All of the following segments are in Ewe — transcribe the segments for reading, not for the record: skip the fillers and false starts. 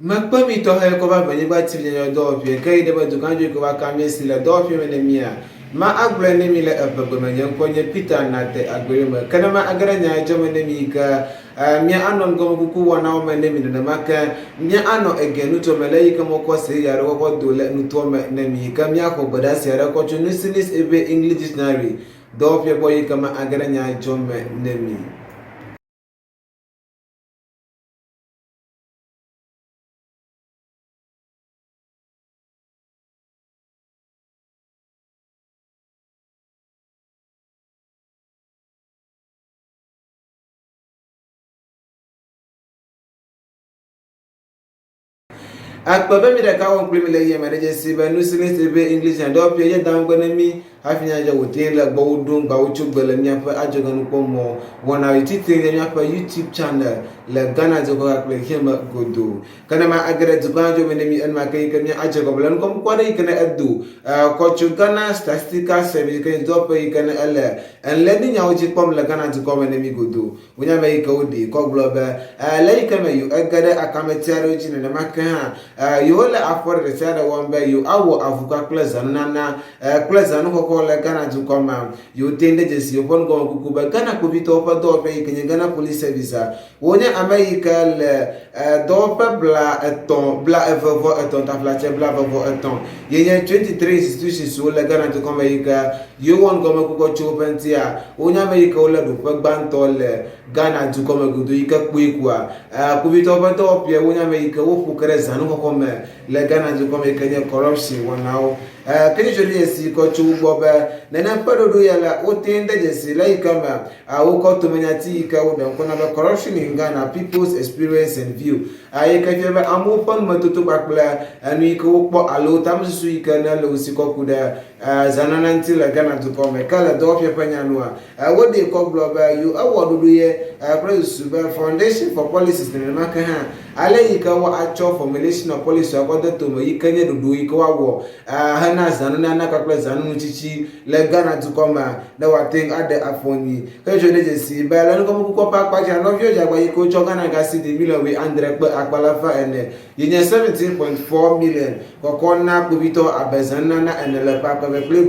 Mekpe mi tɔxɛ kɔ va Venyigba TV nyɔnyɔ dɔwɔƒee ke yi ɖe be dukãdzoe ko va ka mí si le dɔwɔƒee me ne mía. Ma agblɔe ne mi le eʋegbe me nye ŋkɔ nye Peter Nate Agbeyome. Ke ne ma age ɖe nya dzɔ me ne mi yi ke mía anɔ ŋgɔmekuku wɔnawo me ne mi nenema ke mía anɔ ege nutoa me le yi ke mɔkɔ se yeye aɖe kɔkɔ do le nutoa me ne mi yi ke mía xɔ gbedeasi aɖe kɔ tso Nusinis Ebe English Dictionary dɔwɔƒee gbɔ yi ke ma age ɖe nya dzɔ me ne mi. Akpe be mi ɖeka wɔm kpli mi le yiyim me ɖe dzesi be nusi mi se be English and dɔwɔƒee ye da ŋugbe ne mi hafi míadze wòtee le gbɔwò ɖom gbawo tso gbe le míaƒe adzɔgenukpɔmɔ wɔna yi tsitre ɖe míaƒe YouTube channel le Ghana dukɔ kpakple xexeame godoo. Ke ne ma age ɖe dukɔa dzo me ne mi enumake yi ke mía adze gɔme le nukɔmukɔ aɖe yi ke ne edo kɔ tso Ghana Statistical Service yi ke nye dɔwɔƒe yi ke ne ele enlɛni nyawo dzi kpɔm le Ghana dukɔ me ne mi godoo. Wonye ame yi ke woɖee kɔ gblɔ be, Le yi ke me yewo ege ɖe akameti aɖewo dzi nenema ke hã, yewole afɔ ɖe sia ɖe wɔm be yewoawɔ avu kpakple zãnunana kple zãnuxɔxɔ le Ghana dukɔ me. Yewote ŋu de dzesi yewoƒe nugɔmekuku be Ghana kpovitɔwo ƒe dɔwɔƒe yi ke nye Ghana Police Service wonye ame yi ke le dɔwɔƒe 30, 23 taflatse 23 ye nye 23 institutions siwo le Ghana dukɔ me yi ke yewowɔ nugɔmekukɔ tso woƒe ŋutia. Wonye ame yi ke wole ɖoƒe gbãtɔ le Ghana dukɔ me godoo yi ke kpɔe koa, kpovitɔwo ƒe dɔwɔƒea wonye ame yi ke woƒo ke ɖe zãnuxɔxɔ me le Ghana dukɔ me yi ke nye corruption wɔnawo. Ke nyitsɔ ɖe dzesi kɔ tso wo gbɔ be nenem ƒe ɖoɖo ya la, wote ŋu de dzesi le yi ke me wokɔ tomenyati yi ke woɖe ŋkɔ na be Corruption in Ghana, People's Experience and View yi ke fia be amewo ƒe numetoto kpakple enu yi ke wokpɔ alo tamesusu yi ke ne le wo si kɔ ku ɖe zanana ŋuti le Ghana dukɔ me. Ke le dɔwɔƒea ƒe nya nua, woɖee kɔ gblɔ be yewo ewɔ ɖoɖo ye kple susu be Foundation for Policies nenema ke hã ale yi ke woatsɔ formulation of policy akɔ de tome yi ke nye ɖoɖo yi ke woawɔ hena zanunana kpakple zanunutsitsi le Ghana dukɔ mea ne woate ŋu aɖe afɔ nyui. Ke dzɔ ɖe dzesi be le nugɔmekukua ƒe akpa dzia, nɔviwo dze agba yi ke wotsɔ Ghana ga cedi miliɔn wuiadre kpe akpa alafa ene yi nye 17.4 miliɔn kɔkɔ na kpovitɔ abe zanunana ene le ƒe akpe eve kple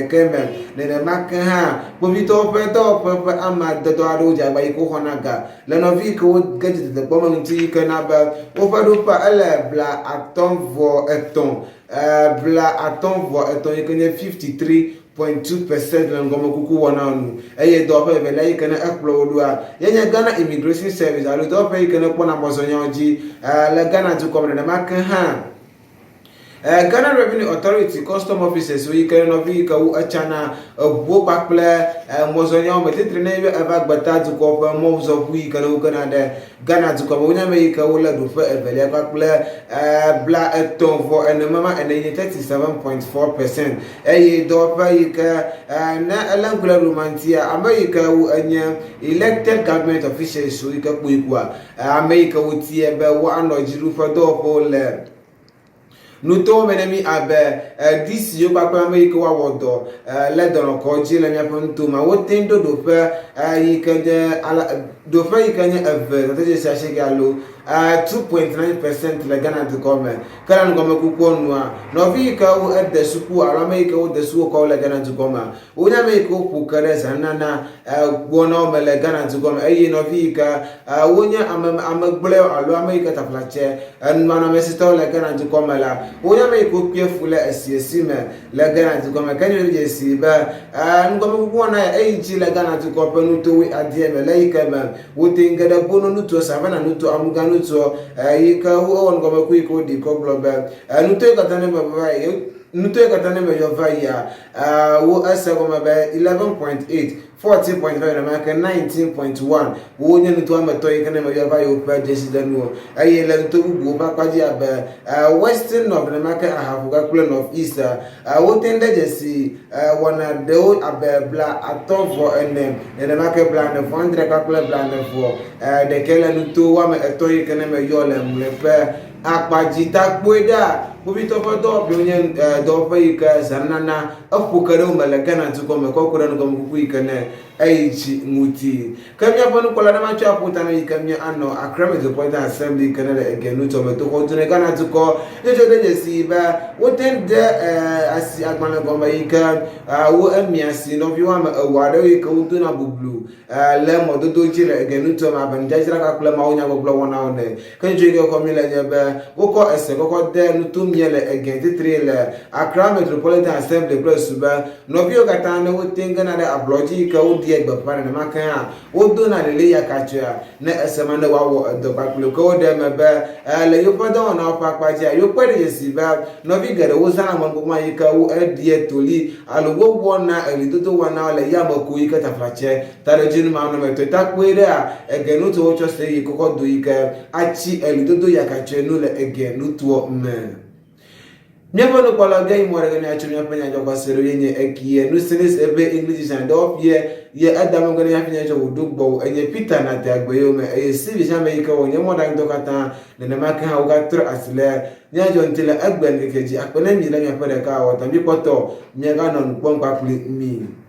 21 me. Nenema ke hã kpovitɔwo ƒe dɔwɔƒe ƒe amadedɔ aɖewo dze agba yi ke woxɔna ga le nɔvi yi ke woge dze tetekpɔ me ŋuti yi ke na be woƒe ɖoƒea ele 53, 53 yi ke nye 53.2 percent le ŋgɔmekuku wɔnawo nu eye dɔwɔƒe evelia yi ke ne ekplɔ wo ɖoa ye nye Ghana Immigration Service alo dɔwɔƒe yi ke ne kpɔna mɔzɔnyawo dzi le Ghana dukɔ me. Nenema ke hã Ghana Revenue Authority custom officers yi ke nɔvi yi ke wo etsana eʋuwo kpakple mɔzɔnyawo me titre ne be eva gbeta dukɔ ƒe mɔzɔʋu yi ke ne wogena ɖe Ghana dukɔ me wonye ame yi ke wolé ɖoƒe evelia kpakple 34 mama ene yi nye 37.4 percent eye dɔwɔƒe yi ke ne elé ŋku ɖe ɖoma ŋutia ame yi ke wo enye elected government officials yi ke kpɔe koa ame yi ke wotia be woanɔ dziɖuƒe dɔwɔƒewo le Nutowo me ne mí abe DC wo kpakple ame yi ke woawɔ dɔ le dɔnɔkɔdzi le míaƒe nuto me wote ŋu ɖo ɖoƒe yi ke nye ala ɖoƒe yi ke nye eve tɔtɔdzesi asieke alo 2.9 percent le Ghana dukɔ me. Ke le nugɔmekukua nua, nɔvi yi ke wo ede suku alo ame yi ke wode suku kɔkɔwo le Ghana dukɔ mea, Wonye ame yi ke woƒo ke ɖe zanunana wɔnawo me le Ghana dukɔ me eye nɔvi yi ke wonye ame ame gblɔewo alo ame yi ke taflatse enunɔamesitɔwo le Ghana dukɔ me la, wonye ame yi ke wokpea fu le esiesi me le Ghana dukɔ me. Ke nye dzesi be nugɔmekuku wɔna ya eyi dzi le Ghana dukɔ ƒe nuto wuiadre me le yi ke me wote ŋu ge ɖe Bono nutoa, Savannah nutoa, Amuga nutoa yi ke wowɔ nugɔmeku yi ke woɖi kɔ gblɔ be nuto yi katã ne me va yi nuto yi katã ne me yɔ va yia Wo ese gɔme be 11.8, 14.5 nenema ke 19.1 wo nye nuto ame etɔ̃ yi ke ne meyɔ va yi woƒe dzesidenuwo. Eye le nuto bubuwo ƒe akpa dzi abe Western North nenema ke Ahafuga kple North East wote ŋu de dzesi wɔna ɖewo abe 54 nenema ke 49 kpakple 41 le nuto woame etɔ̃ yi ke ne meyɔ le mlɔeƒe akpa dzi. Ta kpɔe ɖa! Kpovitɔ ƒe dɔwɔƒewo nye dɔwɔƒe yi ke zanana eƒo ke ɖe wo me le Ghana dukɔ me kɔ ku ɖe nugɔmekuku yi ke ne eyi dzi ŋuti. Ke míaƒe nukpɔla ɖe matsɔe aƒo ta na yi ke mía anɔ Accra Metropolitan Assembly yi ke ne le Ege nutɔ me toxɔ du ne Ghana dukɔ. Dzɔdzɔ ɖe dzesi be wote ŋu de asi agbalẽ gɔme yi ke wo emia si nɔvi woame ewo aɖewo yi ke wodona bublu le mɔdodo dzi le Ege nutɔ me abe nudzadzra kpakple mawunyagbɔgblɔ wɔnawo ene. Ke nutsɔ yi ke xɔ mí le nye be wokɔ ese kɔkɔ de nutomie le Ege titri le Accra Metropolitan Assembly kple su be nɔviwo katã ne wote ŋu gena ɖe ablɔ dzi yi ke woɖia gbeƒã nenema ke hã wodona lili yakatsoea ne ese ma ne woawɔ edɔ kpakple wo. Ke woɖe eme be le yewoƒe dɔwɔnawo ƒe akpa dzia, yewokpɔe ɖe dzesi be nɔvi geɖewo zãna mɔnukpɔkpɔ ma yi ke wo eɖia toli alo wowɔna eɣlidodo wɔnawo le yame ko yi ke taflatse Taɖodzinu ma nɔnɔmetɔe ta kpɔe ɖea, ege nutowo tsɔ se yi kɔkɔ do yi ke atsi eɣlidodo yakatsɔe nu le ege nutoɔ me. Míaƒe nukpɔla ge yi mɔ ɖe ge míatso míaƒe nyadzɔgbase ɖo ye nye ekie nusilis ebe English design dɔwɔƒeɛ ye eda megbe ne míaƒe nyadzɔ wòɖo gbɔwò enye Peter Nate Agbeyome eye Sylvie Jean yi ke wɔ nye mɔɖaŋudɔ katã nenema ke hã wogatrɔ asi le míadzɔ ŋuti le egbe ŋkeke dzi akpe ne mi le miaƒe ɖekawɔwɔ ta míkpɔtɔ miaganɔ nu kpɔm kpakpli mi.